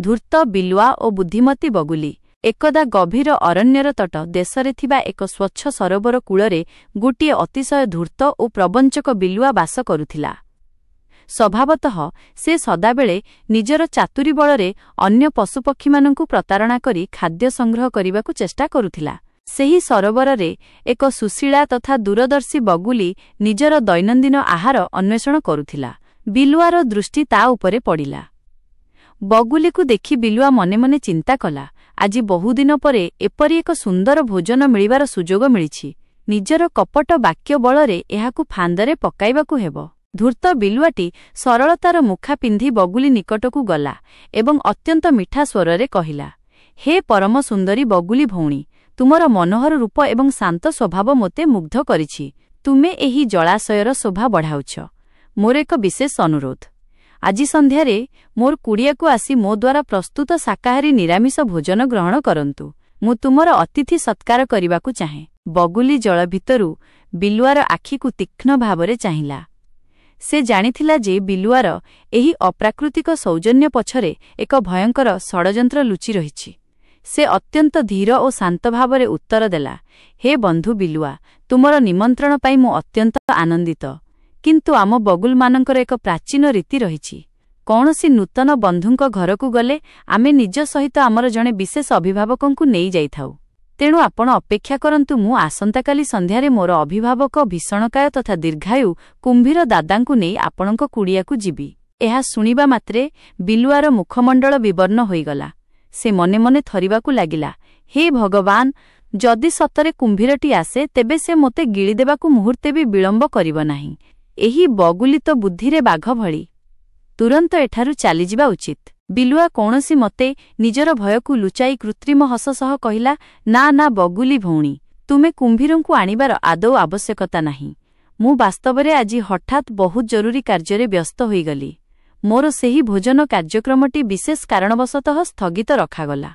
ଧୂର୍ତ୍ତ ବିଲୁଆ ଓ ବୁଦ୍ଧିମତୀ ବଗୁଲି। ଏକଦା ଗଭୀର ଅରଣ୍ୟର ତଟ ଦେଶରେ ଥିବା ଏକ ସ୍ୱଚ୍ଛ ସରୋବର କୂଳରେ ଗୋଟିଏ ଅତିଶୟ ଧୂର୍ତ୍ତ ଓ ପ୍ରବଞ୍ଚକ ବିଲୁଆ ବାସ କରୁଥିଲା। ସ୍ୱଭାବତଃ ସେ ସଦାବେଳେ ନିଜର ଚାତୁରୀ ବଳରେ ଅନ୍ୟ ପଶୁପକ୍ଷୀମାନଙ୍କୁ ପ୍ରତାରଣା କରି ଖାଦ୍ୟ ସଂଗ୍ରହ କରିବାକୁ ଚେଷ୍ଟା କରୁଥିଲା। ସେହି ସରୋବରରେ ଏକ ସୁଶୀଳା ତଥା ଦୂରଦର୍ଶୀ ବଗୁଲି ନିଜର ଦୈନନ୍ଦିନ ଆହାର ଅନ୍ୱେଷଣ କରୁଥିଲା। ବିଲୁଆର ଦୃଷ୍ଟି ତା ଉପରେ ପଡ଼ିଲା। ବଗୁଲିକୁ ଦେଖି ବିଲୁଆ ମନେ ମନେ ଚିନ୍ତା କଲା, ଆଜି ବହୁଦିନ ପରେ ଏପରି ଏକ ସୁନ୍ଦର ଭୋଜନ ମିଳିବାର ସୁଯୋଗ ମିଳିଛି। ନିଜର କପଟ ବାକ୍ୟ ବଳରେ ଏହାକୁ ଫାନ୍ଦରେ ପକାଇବାକୁ ହେବ। ଧୂର୍ତ୍ତ ବିଲୁଆଟି ସରଳତାର ମୁଖା ପିନ୍ଧି ବଗୁଲି ନିକଟକୁ ଗଲା ଏବଂ ଅତ୍ୟନ୍ତ ମିଠା ସ୍ୱରରେ କହିଲା, ହେ ପରମ ସୁନ୍ଦରୀ ବଗୁଲି ଭଉଣୀ, ତୁମର ମନୋହର ରୂପ ଏବଂ ଶାନ୍ତ ସ୍ୱଭାବ ମୋତେ ମୁଗ୍ଧ କରିଛି। ତୁମେ ଏହି ଜଳାଶୟର ଶୋଭା ବଢ଼ାଉଛ। ମୋର ଏକ ବିଶେଷ ଅନୁରୋଧ। ଆଜି ସନ୍ଧ୍ୟାରେ ମୋର କୁଡ଼ିଆକୁ ଆସି ମୋ ଦ୍ୱାରା ପ୍ରସ୍ତୁତ ଶାକାହାରୀ ନିରାମିଷ ଭୋଜନ ଗ୍ରହଣ କରନ୍ତୁ। ମୁଁ ତୁମର ଅତିଥି ସତ୍କାର କରିବାକୁ ଚାହେଁ। ବଗୁଲି ଜଳ ଭିତରୁ ବିଲୁଆର ଆଖିକୁ ତୀକ୍ଷ୍ଣ ଭାବରେ ଚାହିଁଲା। ସେ ଜାଣିଥିଲା ଯେ ବିଲୁଆର ଏହି ଅପ୍ରାକୃତିକ ସୌଜନ୍ୟ ପଛରେ ଏକ ଭୟଙ୍କର ଷଡ଼ଯନ୍ତ୍ର ଲୁଚି ରହିଛି। ସେ ଅତ୍ୟନ୍ତ ଧୀର ଓ ଶାନ୍ତ ଭାବରେ ଉତ୍ତର ଦେଲା, ହେ ବନ୍ଧୁ ବିଲୁଆ, ତୁମର ନିମନ୍ତ୍ରଣ ପାଇଁ ମୁଁ ଅତ୍ୟନ୍ତ ଆନନ୍ଦିତ। କିନ୍ତୁ ଆମ ବଗୁଲମାନଙ୍କର ଏକ ପ୍ରାଚୀନ ରୀତି ରହିଛି। କୌଣସି ନୂତନ ବନ୍ଧୁଙ୍କ ଘରକୁ ଗଲେ ଆମେ ନିଜ ସହିତ ଆମର ଜଣେ ବିଶେଷ ଅଭିଭାବକଙ୍କୁ ନେଇ ଯାଇଥାଉ। ତେଣୁ ଆପଣ ଅପେକ୍ଷା କରନ୍ତୁ, ମୁଁ ଆସନ୍ତାକାଲି ସନ୍ଧ୍ୟାରେ ମୋର ଅଭିଭାବକ ଭୀଷଣକାୟ ତଥା ଦୀର୍ଘାୟୁ କୁମ୍ଭୀର ଦାଦାଙ୍କୁ ନେଇ ଆପଣଙ୍କ କୁଡ଼ିଆକୁ ଯିବି। ଏହା ଶୁଣିବା ମାତ୍ରେ ବିଲୁଆର ମୁଖମଣ୍ଡଳ ବିବର୍ଣ୍ଣ ହୋଇଗଲା। ସେ ମନେ ମନେ ଥରିବାକୁ ଲାଗିଲା, ହେ ଭଗବାନ, ଯଦି ସତରେ କୁମ୍ଭୀରଟି ଆସେ ତେବେ ସେ ମୋତେ ଗିଳିଦେବାକୁ ମୁହୂର୍ତ୍ତେ ବି ବିଳମ୍ବ କରିବ ନାହିଁ। ଏହି ବଗୁଲି ତ ବୁଦ୍ଧିରେ ବାଘ ଭଳି। ତୁରନ୍ତ ଏଠାରୁ ଚାଲିଯିବା ଉଚିତ। ବିଲୁଆ କୌଣସି ମତେ ନିଜର ଭୟକୁ ଲୁଚାଇ କୃତ୍ରିମ ହସ ସହ କହିଲା, ନା ନା ବଗୁଲି ଭଉଣୀ, ତୁମେ କୁମ୍ଭୀରଙ୍କୁ ଆଣିବାର ଆଦୌ ଆବଶ୍ୟକତା ନାହିଁ। ମୁଁ ବାସ୍ତବରେ ଆଜି ହଠାତ୍ ବହୁତ ଜରୁରୀ କାର୍ଯ୍ୟରେ ବ୍ୟସ୍ତ ହୋଇଗଲି। ମୋର ସେହି ଭୋଜନ କାର୍ଯ୍ୟକ୍ରମଟି ବିଶେଷ କାରଣବଶତଃ ସ୍ଥଗିତ ରଖାଗଲା।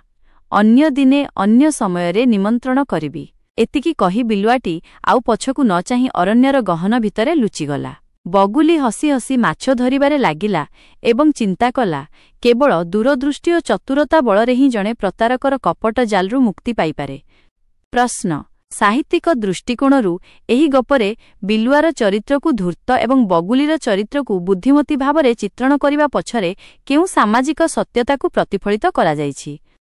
ଅନ୍ୟ ଦିନେ ଅନ୍ୟ ସମୟରେ ନିମନ୍ତ୍ରଣ କରିବି। ଏତିକି କହି ବିଲୁଆଟି ଆଉ ପଛକୁ ନ ଚାହିଁ ଅରଣ୍ୟର ଗହନ ଭିତରେ ଲୁଚିଗଲା। ବଗୁଲି ହସି ହସି ମାଛ ଧରିବାରେ ଲାଗିଲା ଏବଂ ଚିନ୍ତା କଲା, କେବଳ ଦୂରଦୃଷ୍ଟି ଓ ଚତୁରତା ବଳରେ ହିଁ ଜଣେ ପ୍ରତାରକର କପଟ ଜାଲରୁ ମୁକ୍ତି ପାଇପାରେ। ପ୍ରଶ୍ନ, ସାହିତ୍ୟିକ ଦୃଷ୍ଟିକୋଣରୁ ଏହି ଗପରେ ବିଲୁଆର ଚରିତ୍ରକୁ ଧୂର୍ତ୍ତ ଏବଂ ବଗୁଲିର ଚରିତ୍ରକୁ ବୁଦ୍ଧିମତୀ ଭାବରେ ଚିତ୍ରଣ କରିବା ପଛରେ କେଉଁ ସାମାଜିକ ସତ୍ୟତାକୁ ପ୍ରତିଫଳିତ କରାଯାଇଛି?